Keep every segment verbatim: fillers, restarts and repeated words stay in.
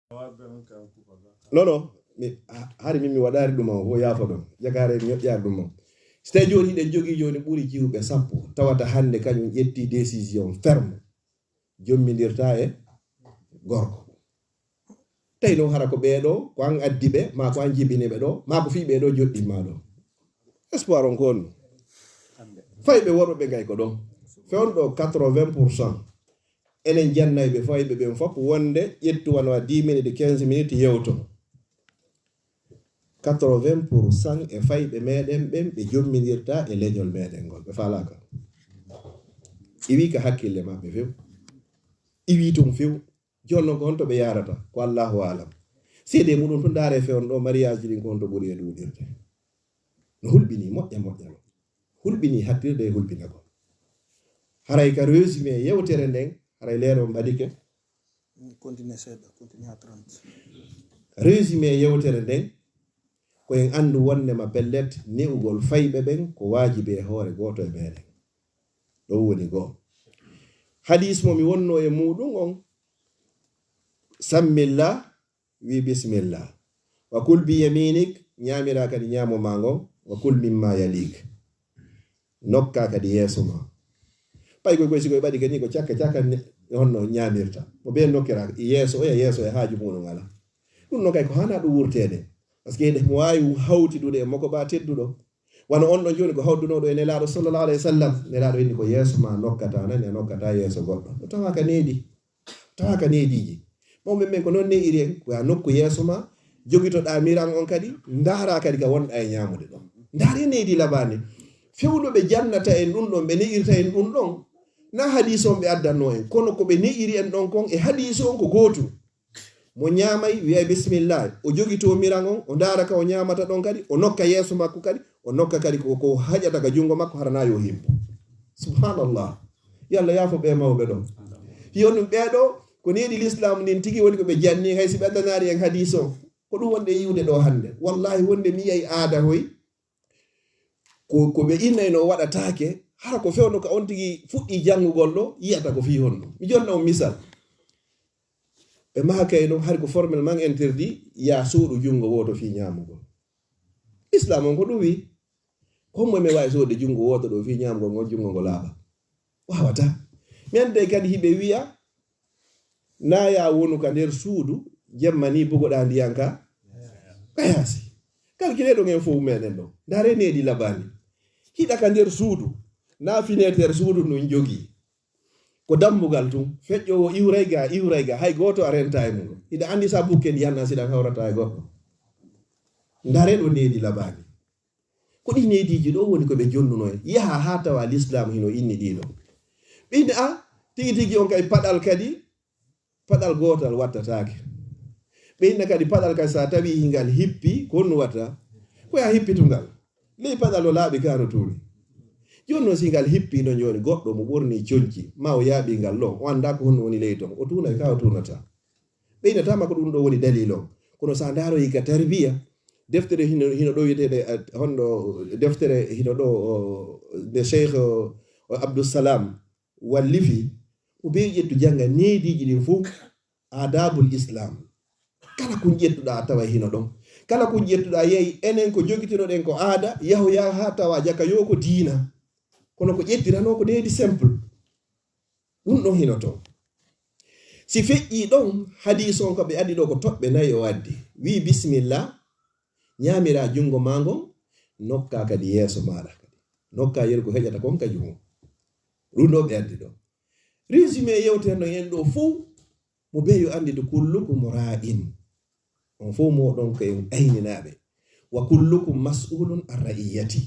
Non, non, mi, ha-, hari min mi waɗaari ɗum on, o yaafo ɗon. Jakaare mi yoƴƴaari ɗum on. So tawi jooni hiɗen jogii jooni ɓuri jiwɓe sappo, tawata hannde kañum ƴetti décision ferme, jommindirta e gorko. Tawi noon hara ko ɓee ɗoo, ko an addi ɓe, maa ko an jibini ɓe ɗoo, maa ko fii ɓee ɗoo joɗɗinma ɗoo. Espoir on ko honno? Fayɓe worɓe ɓe ngay ko ɗon. Fewndo ɗoo quatre-vingts pour cent. Enen jannayɓe fayɓe ɓen fof wonde ƴettu wano a dix minutes, quinze minutes yewto. Quatre-vingts pour cent e fayɓe meɗen ɓen ɓe jommindirta e leñol meɗen ngol. Ɓe faalaaka. Iwi ka hakkille maɓɓe few. Iwi tun few. Jooni noon ko honto ɓe yaarata? Ko Allahu aalam. Seede muɗum tun ndaare fewndo ɗoo mariage ji ɗin ko honto ɓuri e ɗuuɗirde. No hulɓini moƴƴa moƴƴa no. Hulɓini hattirde e hulɓinagol. Haray ka résumé yewtere nden, haray leere on ɓadike. Continue seeɗa, continue à trente. Résumé yewtere nden, ko en anndu wonnema pellet ne'ugol fayɓe ɓen ko waajibi e hoore gooto e meɗen. Ɗo woni goo. Hadis mo mi wonno e muɗum on, sammillah, wi bismillah. Wa kul bi yaminik, ñaamira kadi ñaamo ma ngon, wa kul mimma yalik. Nokka kadi yeeso ma. Pay koy koy si koy ɓaɗi kadi ko cakka cakka ne, honno ñaamirta. Mo ɓe nokkira yeeso oya yeeso e haaju muɗum ala. Ɗum no kay ko hana ɗum wurteede. Parce que mo waawi hawtidude e moko ba tedduɗo. Wano on ɗon jooni ko hawdunooɗo e Nelaaɗo sallallahu alayhi wa sallam. Nelaaɗo inni ko yeeso ma nokkata, nani a nokkata yeeso goɗɗo. O tawa ka needi. Tawa ka neediiji. Mawɓe men ko noon ne'iri en, ko a nokku yeeso ma, jogitoɗaa miran on kadi, ndaara kadi ka wonɗa e ñaamude ɗon. Ndaari needi labaani. Fewndo ɓe jannata en ɗum ɗon, ɓe ne'irta en ɗum ɗon. Na hadiis on ɓe addanno en, kono ko ɓe ne'iri en ɗon kon e hadiis on ko gootu. Mo ñaamay, wiyay bismillah, o jogitoo miran on, o ndaara ka o ñaamata ɗon kadi, o nokka yeeso makko kadi, o nokka kadi ko, ko haƴata ka junngo makko, hara na yo himbo. Subhanallah. Yo Allah yaafo ɓe mawɓe ɗon. Yo ɗum ɓee ɗoo, ko needi Lislaam ndin tigi woni ko ɓe janni, hay si ɓe addanaari en hadiis on. Ko ɗum wonde yiwde ɗoo hannde. Wallahi wonde mi yiyay aada hoy, ko, ko ɓe innayno waɗataake, hara ko fewndo ka on tigi fuɗɗi janngugol ɗoo, yiyata ko fii honno. Mi jonna on misal. Ɓe maha kay ɗum hari ko formellement interdit, yaa soodu junngo wooto fii ñaamugol. Islam on ko ɗum wi. Ko hombo men waawi soode junngo wooto ɗoo fii ñaamugol ngol junngo ngo laaɓa? Waawata. Mi annday kadi hiɓe wiya, na yaa wonu ka nder suudu, jemma ni bugoɗaa ndiyan ka, ka yaasi. Kalkilee ɗon en fow meɗen ɗon. Ndaare needi labaani. Hiɗa ka nder suudu, na fineeter suudu ndun jogii. Ko dambugal tun, feƴƴoowo iwray ga, iwray ga, hay gooto a renta e mum. Hiɗa anndi sa bukken yanna siɗan hawrata e goɗɗo. Ndaare ɗo needi labaani. Ko ɗi neediiji ɗo woni ko ɓe jonnuno en. Yaha haa tawa Lislaam hino inni ɗiɗo. Ɓe inni, a, tigi tigi on kay paɗal kadi, paɗal gootal wattataake. Ɓe inna kadi paɗal kadi sa tawi hingal hippi, ko honno watta? Ko ya hippitungal. Ley paɗal o laaɓi ka no tuuni. Jooni noon si ngal hippi no jooni goɗɗo mo ɓorni conci, ma o yaaɓi ngal ɗo, o annda ko honno woni ley ton. O tuunay ka o tuunata. Ɓe innatama ko ɗum ɗo woni dalil on. Kono sa ndaaroyi ka tarbiya, deftere hino, hino ɗo wiyeteede, eh, honɗo deftere hino ɗo, o, nde Cheikh, o, o Abdussalam wallifi, ko be ƴettu jannga neediiji ɗin fof, adabul Islam. Kala kun ƴettuɗa a tawa hino ɗon. Kala kun ƴettuɗa yehi, enen ko jogitinoɗen ko aada, yahoya haa tawa jaka yo ko diina. Kono ko ƴettirano ko needi simple. Ɗum ɗon hino toon. Si feƴƴii ɗon, hadiis on ko ɓe addi ɗo ko toɓɓe nayi o addi. Wii, "Bismillah, ñaamiraa junngo maa ngon, nokkaa kadi yeeso maaɗa kadi. Nokkaa yeru ko heƴata kon ka junngo." Ɗum ɗo ɓe addi ɗo. Résumé yewtere nden en ɗo fow, mo bee yo anndu, kullukum raa'in. On fow mooɗon ko en ayninaaɓe. Wa kullukum mas'ulun an ra'iyyati.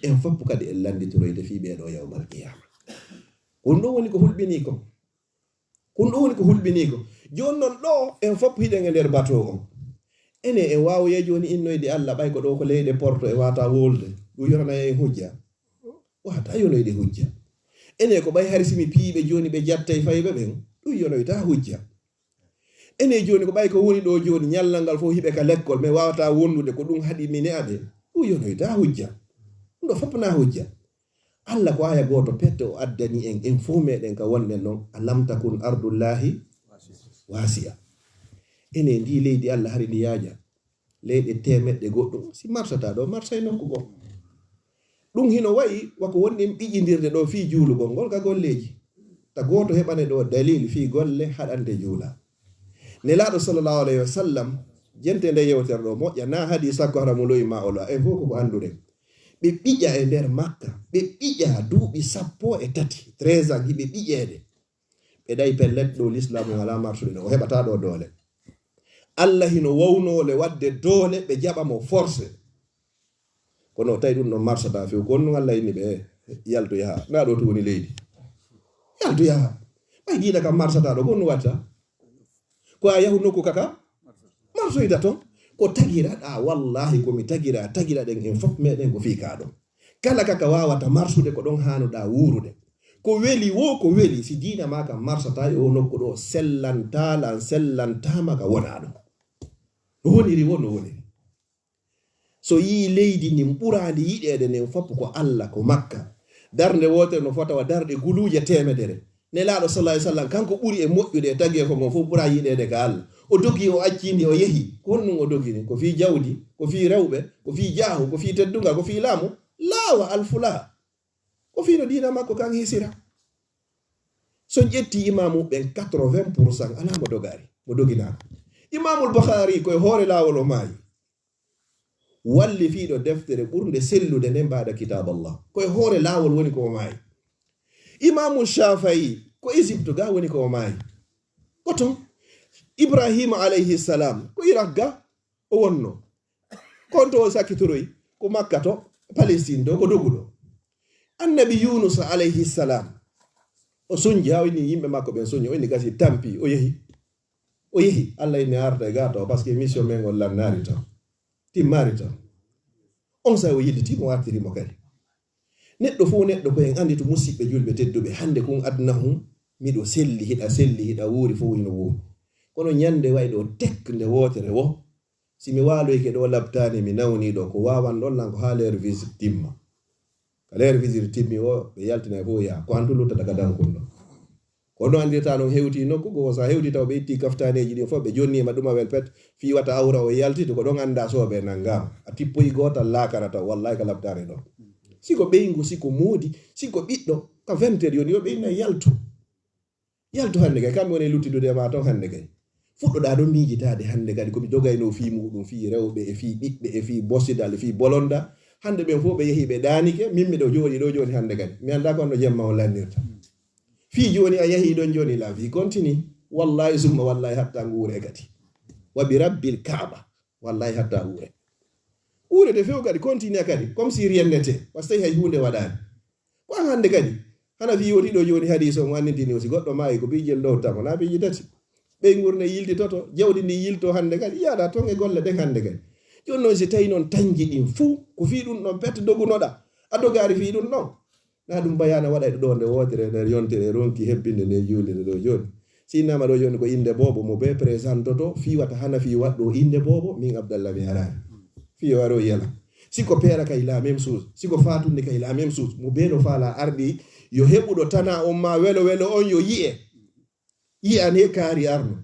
En fof kadi en lannditoroyte fii ɓee ɗo yawmal qiyaama. Ko ɗum ɗo woni ko hulɓinii kon. Ko ɗum ɗo woni ko hulɓinii kon. Jooni non ɗo en fof hiɗen e nder bateau on. Enen en waawoyay jooni innoyde Alla ɓay ko ɗo ko leyɗe porto e wata wolde. Ɗum yonana en hujja? Wata yonoyde hujja. Enen ko ɓay hari si mi piyi ɓe jooni ɓe jattay fayɓe ɓen. Ɗum yonoyta hujja. Enen jooni ko ɓay ko woni ɗo jooni ñallal ngal fof hiɓe ka lekkol, mais wawata wondude ko ɗum haɗi mi ne'a ɓe. Ɗum yonoyta hujja. Ɗum ɗo fof na hujja. Alla ko aya gooto pette o addani en, en fof meɗen ka wonɗen ɗon. "Alam takun ardullahi wasi'a." Ene ndi leydi Allah hari ndi yaaja. Leyɗe teemeɗɗe goɗɗum, si marsata ɗo, marsay nokku goo. Ɗum hino wayi wako wonɗen ɓiƴindirde ɗo fii juulugol ngol ka golleeji. Ta gooto heɓane ɗo dalil fii golle haɗante juula. Nelaaɗo sallallahu alayhi wa sallam, jente nde yewtere ɗo moƴƴa, na hadii sakko hara mo loyi ma o lo'a. En fof ko ko annduɗen. Ɓe ɓiƴa e nder Makka, ɓe ɓiƴa duuɓi sappo e tati, treize ans, hiɓe ɓiƴeede. Ɓe ɗay pellet ɗo l'islam o alaa marsude ɗo, o heɓataa ɗo doole. Allah hino wawnoo le waɗde doole, ɓe jaɓa mo forcé. Kono tawi ɗum ɗon marsata few, ko honɗum Allah inni ɓe yaltu yaha? Na ɗo tun woni leydi. Yaltu yaha. Ɓay diina kam marsata ɗo, ko honɗum watta? Ko a yahu nokku kaka marsoyta ton. Ko tagira ɗa, wallahi ko mi tagira, tagira ɗen en fof meɗen ko fii ka ɗon. Kala kaka wawata marsude ko ɗon hanuɗa wuurude. Ko weli wo, ko weli, si diina ma kam marsata e o nokku ɗo, sellantaa lan, sellantaama ka wona ɗum. No woniri wo, no woniri. So yii leydi ndin ɓuraandi yiɗeede nden fof ko Allah, ko Makka. Darnde wootere no fota wa darɗe guluuje teemedere. Nelaaɗo sallallahu alaihi wasallam, kanko ɓuri e moƴƴude e tageefo ngon fof, ɓura yiɗeede ka Allah. O dogi, o accindi, o yehi. Ko honɗum o dogini? Ko fii jawdi, ko fii rewɓe, ko fii jaahu, ko fii teddungal, ko fii laamu? Laawa alfula. Ko fii no diina makko kan hisira. So ƴetti imaamu ɓen, quatre-vingts pour cent alaa mo dogari, mo doginaako. Imaamul Bukhari ko e hoore laawol o maayi. Walli fiiɗo deftere ɓurnde sellude nden baada kitab Allah. Ko e hoore laawol woni ko o maayi. Imaamu Shafi'i ko Egypte ga woni ko o maayi. Ko ton. Ibrahima alayhi salam ko Irak ga o wonno. Kon to o sakitoroyi ko Makka to, Palestine to, ko doguɗo. Annabi Yunus alayhi salam o sonji, ha o inni yimɓe makko ɓen sonji, o inni gasi tampi, o yehi. O yehi, Allah inni arta e gato, parce que mission men on lannaari tan. Timmaari tan. On sa o yilliti mo, artiri mo kadi. Neɗɗo fof neɗɗo ko en andi to, musiɓɓe julɓe tedduɓe, hande kun aduna hun, miɗo selli, hiɗa selli, hiɗa wuuri, fof hino wuuri. Kono ñande way ɗo tek nde wootere wo, si mi waaloyke ɗo labtaani, mi nawni ɗo, ko wawan ɗon lan ko haa l'heure visite timma. Ka l'heure visite timmi o, ɓe yaltina e fof yaa, ko an tun luttata ka dankun ɗo. Ko no andirta non hewti nokku goo, sa hewti taw ɓe itti kaftaneeji ɗin fof, ɓe jonnima ɗumawel pet, fii wata awra o yaltito, ko ɗon anda sooɓe nangama. A tippoyi gootal laakara taw, wallahi ka labtaare ɗon. Si ko ɓeyngu, si ko moodi, si ko ɓiɗɗo, ka vingt heures yoni, yo ɓe inna yaltu. Yaltu hande kay, kamɓe woni luttidude e ma ton hande kay. Fuɗɗoɗa ɗon miijitaade hande kadi, ko mi dogayno fii muɗum, fii rewɓe, e fii ɓiɓɓe, e fii bosidal, e fii bolonda. Hande ɓen fof ɓe yehi, ɓe ɗaanike, min miɗo jooɗi ɗo jooni hande kadi. Mi anda ko no jemma on lannirta. Fii jooni a yehi ɗon jooni, la vie continue. Wallahi summa wallahi hatta nguure kadi. Wa bi rabbil Kaaba. Wallahi hatta uure. Uure de few kadi, continue kadi, comme si rien n'était. Parce que hay huunde waɗaani. Ko an hande kadi. Hana fii woti ɗo jooni hadiis o mo anndintini o, si goɗɗo maayi ko piiji ɗiɗi ɗo tamo, na piiji tati. Ɓeyngu ne yiltitoto, jawdi ndi yilto hande kadi, yaada ton e golle ɗen hande kadi. Jooni non si tawi non tanji ɗin fuu, ko fii ɗum ɗon pet dogunoɗa. A dogaari fii ɗum ɗon. Na ɗum bayaana waɗa e ɗo nde wootere nder yontere ronki hebbinde nde juulirde ɗo jooni. Si innama ɗo jooni ko innde boobo mo be présentoto, fii wata hana fii waɗɗo innde boobo, min Abdallah mi araani. Fii o aro yela. Si ko peera kay la même chose. Si ko faatunde kay la même chose. Mo be no faala ardi, yo heɓuɗo tana on ma welo welo on yo yi'e. Yi'an he kaari arno.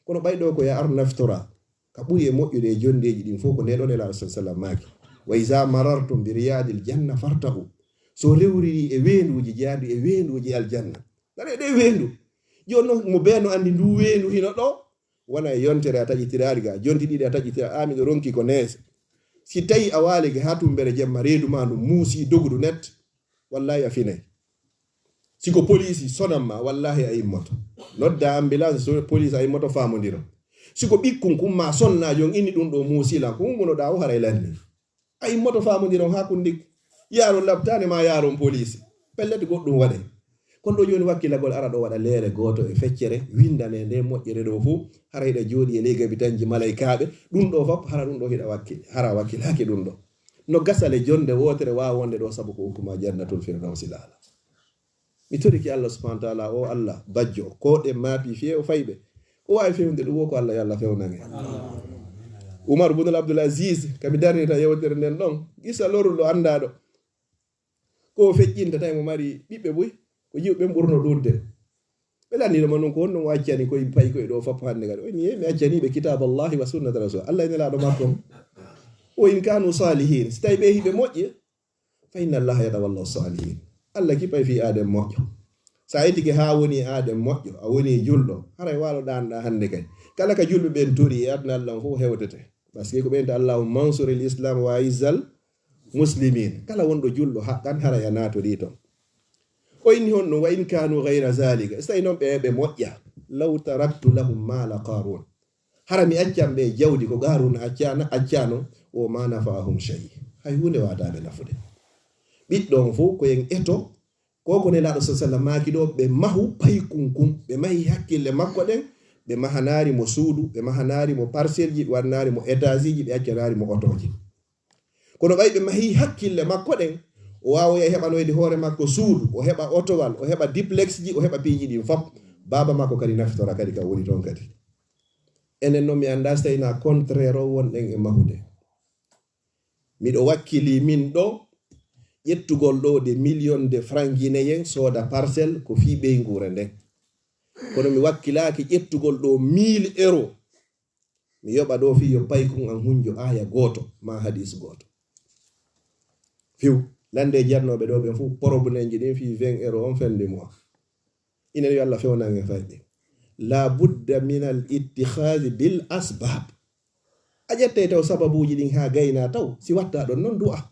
Kono ɓay ɗo ko ya arno naftora. Ka ɓuri e moƴƴude e jondeeji ɗin fof ko nde ɗo Nelaaɗo sallallahu alaihi wasallam maaki. Wa iza marartum bi riyadil janna farta'u. So rewriri e weenduuji, jaadu e weenduuji aljanna. Nare ɗe weendu. Jooni non mo be no andi ndu weendu hino ɗo. Wona e yontere a taƴitiraali ga, jonti ɗiɗi a taƴitira, a miɗo ronki ko neese. Si tawi a waalike haa tumbere jemma, reedu ma ndu muusi dogudu net, wallahi a finay. Si ko poliisi sonan ma, wallahi a immoto. Nodda ambulance, so poliisi a immoto faamondiro. Si ko ɓikkun kun ma sonna jon inni ɗum ɗo muusi lan, ko hummunoɗa o haray lanni. A immoto faamondiron haa kundik. Yaaron labtaane ma yaaron poliisi. Pellet goɗɗum waɗay. Kono ɗo jooni wakkilagol ara ɗo waɗa leere gooto e feccere, windane nde moƴƴere ɗo fof, hara hiɗa jooɗi e ley gabitanji malaykaaɓe, ɗum ɗo fof, hara ɗum ɗo hiɗa wakkili, hara wakkilaaki ɗum ɗo. No gasale jonde wootere waawa wonde ɗo sabu ko hukuma jannatul firdawsi laala. Mi torike Allah subhanahu wa ta'ala, o Allah bajjo, ko ɗen maapi fiye o fayɓe. Ko waawi fewde ɗum wo ko Allah, yo Allah fewnan en. Umar ibn Abdul Aziz, kami darnita yewtere nden ɗon, gisa lorruɗo anndaɗo. Ko o feƴƴinta tawi mo mari ɓiɓɓe buy, ko jiwɓe ɓen ɓurno ɗuuɗde. Ɓe lanndino mo noon ko honɗum o accani koye payi koye ɗo fof hannde kadi. O inni, "Eh, mi accani ɓe kitaaba Allahi wa sunnata rasul. Allah e nelaaɗo makko on. O in kanu salihin. Si tawi ɓe hiɓe moƴƴe, fa inna Allaha yatawalla salihin." Allah kippay fii aaden moƴƴo. Sa ittike haa woni aaden moƴƴo, a woni julɗo, haray waalo ɗaanɗa hannde kay. Kala ka julɓe ɓen tori e aduna Allah on fof hewtete. Parce que ko ɓen ta Allahumma ansuril islam wa aizzal muslimin. Kala wonɗo julɗo haqqan haray a naatorii ton. O inni honɗum, "Wa in kanu ghayra zalika." Si tawi noon ɓe, ɓe moƴƴa. "Law taraktu lahum mala Qarun." Hara mi accan ɓe jawdi ko Qaruna accana, accano, "wa ma nafa'ahum shay." Hay huunde waata ɓe nafude. Ɓiɗɗo on fof ko en eto, ko ko Nelaaɗo sa sallam maaki ɗo, ɓe mahu paykun kun, ɓe mahi hakkille makko ɗen, ɓe mahanaari mo suudu, ɓe mahanaari mo parcelle ji, ɓe waɗanaari mo étage ji, ɓe accanaari mo otooji. Kono ɓay ɓe mahi hakkille makko ɗen, o waawoya heɓanoyde hoore makko suudu, o heɓa otowal, o heɓa duplex ji, o heɓa piiji ɗin fof. Baaba makko kadi nafitora kadi ka woni toon kadi. Enen noon mi anndaa si tawi na contraire o wonɗen e mahude. Miɗo wakkili min ɗo ƴettugol ɗo de million de franc guinéen sooda parcelle ko fii ɓeynguure nden. Kono mi wakkilaaki ƴettugol ɗo mille euro. Mi yoɓa ɗo fii yo paykun an hunjo aaya gooto, ma hadis gooto. Fiw, lande jannooɓe ɗo ɓen fof, problème ji ɗin fii vingt euro on fin de mois. Inen yo Allah fewnan en fayɓe. La budda min al ittikhadhi bil asbab. A ƴettay taw sababuuji ɗin haa gaynaa taw, si watta ɗon non du'a.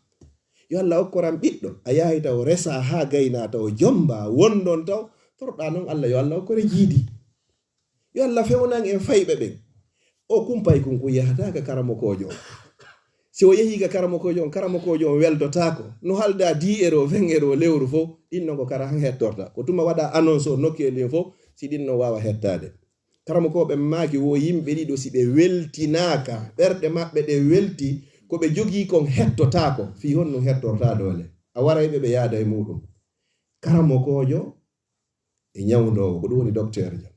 Yo Allah okkoran ɓiɗɗo, a yahay taw resa haa gaynaa taw, jomba, wondon taw, torɗa non Allah yo Allah okkore jiidi. Yo Allah fewnan en fayɓe ɓen. O kun paykun kun yahata ka karamokoojo on. Si o yehi ka karamokoojo on, karamokoojo on weltotaako. No halda dix euro, vingt euro lewru fof, ɗin non ko kara han hettorta. Ko tuma waɗa annonce o nokkeli ɗin fof, si ɗin non waawa hettaade. Karamokooɓe maaki wo yimɓe ɗiɗo si ɓe weltinaaka, ɓerɗe maɓɓe ɗe welti, ko ɓe jogii kon hettotaako, fii honɗum hettorta doole. A waray ɓe, ɓe yaada e muɗum. Karamokoojo e ñawndoowo, ko ɗum woni docteur jam.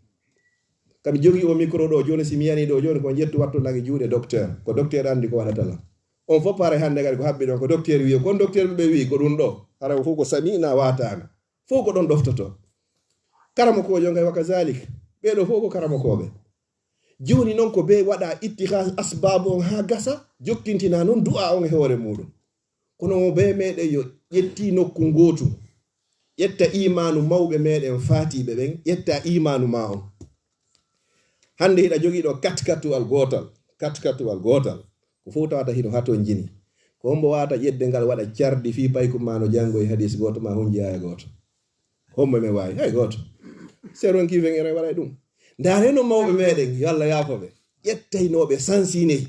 Kadi jogii o micro ɗo jooni, si mi yani ɗo jooni, ko ƴettu wattu langi juuɗe docteur. Ko docteur anndi ko waɗata lan. On fof pare hannde kadi ko habbi ɗon, ko docteur wi'i, kon docteur ɓe wi'i, ko ɗum ɗo. Hara o fof ko sami'na wa ata'na. Fof ko ɗon ɗoftoto. Karamokoojo ngay wa kazalik. Ɓee ɗo fof ko karamokooɓe. Jooni non ko be waɗa ittikhas asbaabu on haa gasa, jokkintina non du'a on e hoore muɗum. Kono mo be meɗen yo ƴetti nokku ngootu. Ƴetta imaanu mawɓe meɗen faatiiɓe ɓen, ƴetta imaanu ma on. Hannde hiɗa jogii ɗo katkatuwal gootal, katkatuwal gootal. Ko fof tawata hino hatonjini. Ko hombo waata ƴedde ngal waɗa cardi fii paykun ma no janngo e hadis gooto ma hunji aaya gooto. Hombo men waawi? Hay gooto. Seronki fen ene waɗa e ɗum. Ndaareno mawɓe meɗen, yo Allah yaafo ɓe. Ƴettaynooɓe sansiney.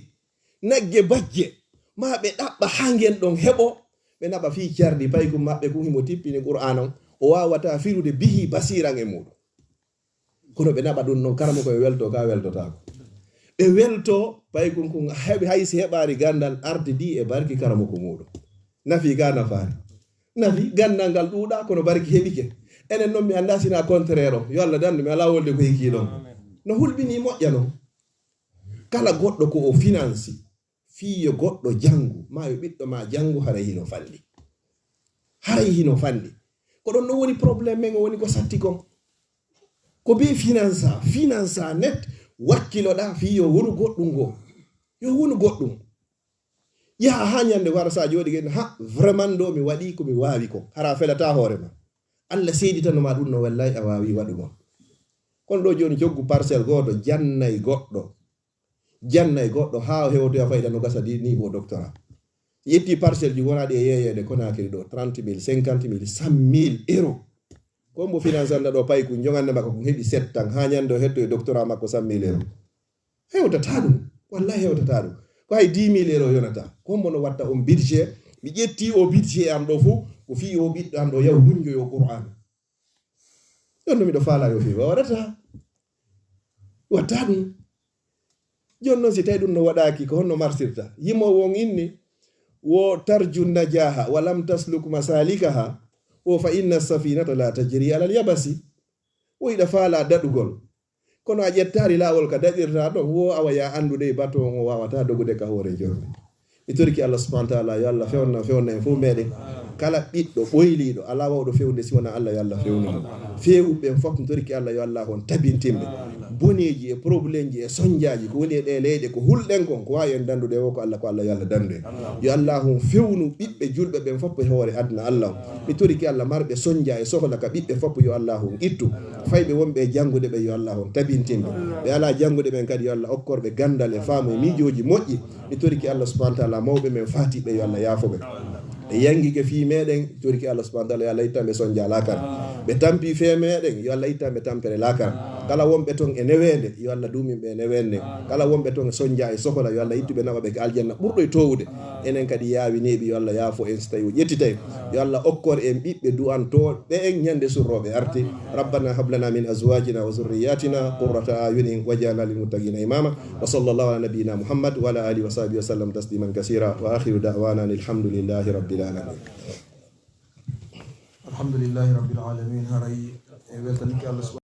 Nagge bajje. Ma ɓe ɗaɓɓa haa ngen ɗon heɓo. Ɓe naɓa fii cardi paykun maɓɓe kun himo tippini Qur'aan on. O waawata firude bihi basiran e muɗum. Kono ɓe naɓa ɗum non, karamoko e welto ka weltotaako. Ɓe welto, paykun kun heɓi, hay si heɓaari ganndal, ardidi e barki karamoko muɗum. Nafi ka nafaari. Nafi, ganndal ngal ɗuuɗa, kono barki heɓike. Enen non mi annda sina contraire o. Yo Allah dandu mi alaa wolde ko hikki ɗon. No hulɓini moƴƴa non. Kala goɗɗo ko o finansi, fii yo goɗɗo janngu, ma yo ɓiɗɗo ma janngu, haray hino fanɗi. Haray hino fanɗi. Ko ɗon no woni problème men o woni ko satti kon. Ko be finansa, finansa net, wakkiloɗa fii yo wonu goɗɗum ngo. Yo wonu goɗɗum. Yaha haa ñande wara sa jooɗi gen, ha, vraiment ɗo mi waɗi ko mi waawi ko. Hara felata hoore ma. Allah seeditano ma ɗum no wallahi a waawi waɗugol. Kono ɗo jooni coggu parcelle gooto jannay goɗɗo. Jannay goɗɗo haa o hewtoya fayda no gasa di niveau doctorat. Yetti parcelle ji wonaɗi e yeeyeede Conakry ɗo, trente mille, cinquante mille, cent mille euro. Ko mbo finance anda ɗo paykun, jogande makko ko heɓi sept ans, haa ñande o hetto e doctorat makko cent mille euro. Hewtata ɗum. Wallahi hewtata ɗum. Ko hay dix mille euro yonata. Ko mbo no watta on budget. Mi ƴetti o budget am ɗo fof, ko fii o ɓiɗɗo am ɗo yaw hunjoyo Qur'an. Ɗon no miɗo faala yo fii waɗata. Watta ɗum. Jooni noon, si tawi ɗum no waɗaaki, ko honno marsirta? Yimoowo on inni, wo tarju najaha, wa lam tasluk masalikaha, wo fa inna safinata la tajri alal yabasi. Wo iɗa faala daɗugol. Kono a ƴettaari laawol ka daɗirta ɗon, wo awa ya anndude e bato on o waawata dogude ka hoore jormi. Mi torike Allah subhanahu wa taala, yo Allah fewna, fewna en fof meɗen. Kala ɓiɗɗo ɓoyliiɗo, alaa wawɗo fewnude si wonaa Allah, yo Allah fewnu mo. Feewuɓe ɓen fof, mi torike Allah, yo Allah on tabintin ɓe. Boneeji e problemeji e sonjaaji ko woni e ɗee leyɗe, ko hulɗen kon, ko waawi en dandude o, ko Allah, ko Allah, yo Allah dandu en. Yo Allah on fewnu ɓiɓɓe julɓe ɓen fof e hoore aduna Allah on. Mi torike Allah marɓe sonja e sohla ka ɓiɓɓe fof, yo Allah on ittu. Fayɓe wonɓe e janngude ɓe, yo Allah on tabintin ɓe. Ɓe alaa janngude ɓen kadi, yo Allah okkor ɓe ganndal e faamu e miijooji moƴƴi. Mi torike Allah subhanahu wa taala mawɓe men faatiɓe, yo Allah yaafo ɓe. Ɓe yangike fii meɗen, torike Allah subhanahu wa taala, yo Allah ittan ɓe sonja laakara. Ɓe tampi fee meɗen, yo Allah ittan ɓe tampere laakara. Kala wonɓe ton e neweende, yo Allah duumin ɓe e neweende. Kala wonɓe ton e sonja e sohla, yo Allah ittu ɓe naɓa ɓe ka aljanna ɓurɗo e toowude. Enen kadi yaawiniiɓe, yo Allah yaafo en si tawi o ƴettitay. Yo Allah okkor en ɓiɓɓe du'antooɓe en ñande surrooɓe arti. ربنا هب لنا من أزواجنا وذرياتنا قرة أعين واجعلنا للمتقين إماما. وصلى الله على نبينا محمد وعلى آله وصحبه وسلم تسليما كثيرا. وآخر دعوانا أن الحمد لله رب العالمين. Alhamdulillahi rabbil alamin. Haray e weltanike Allah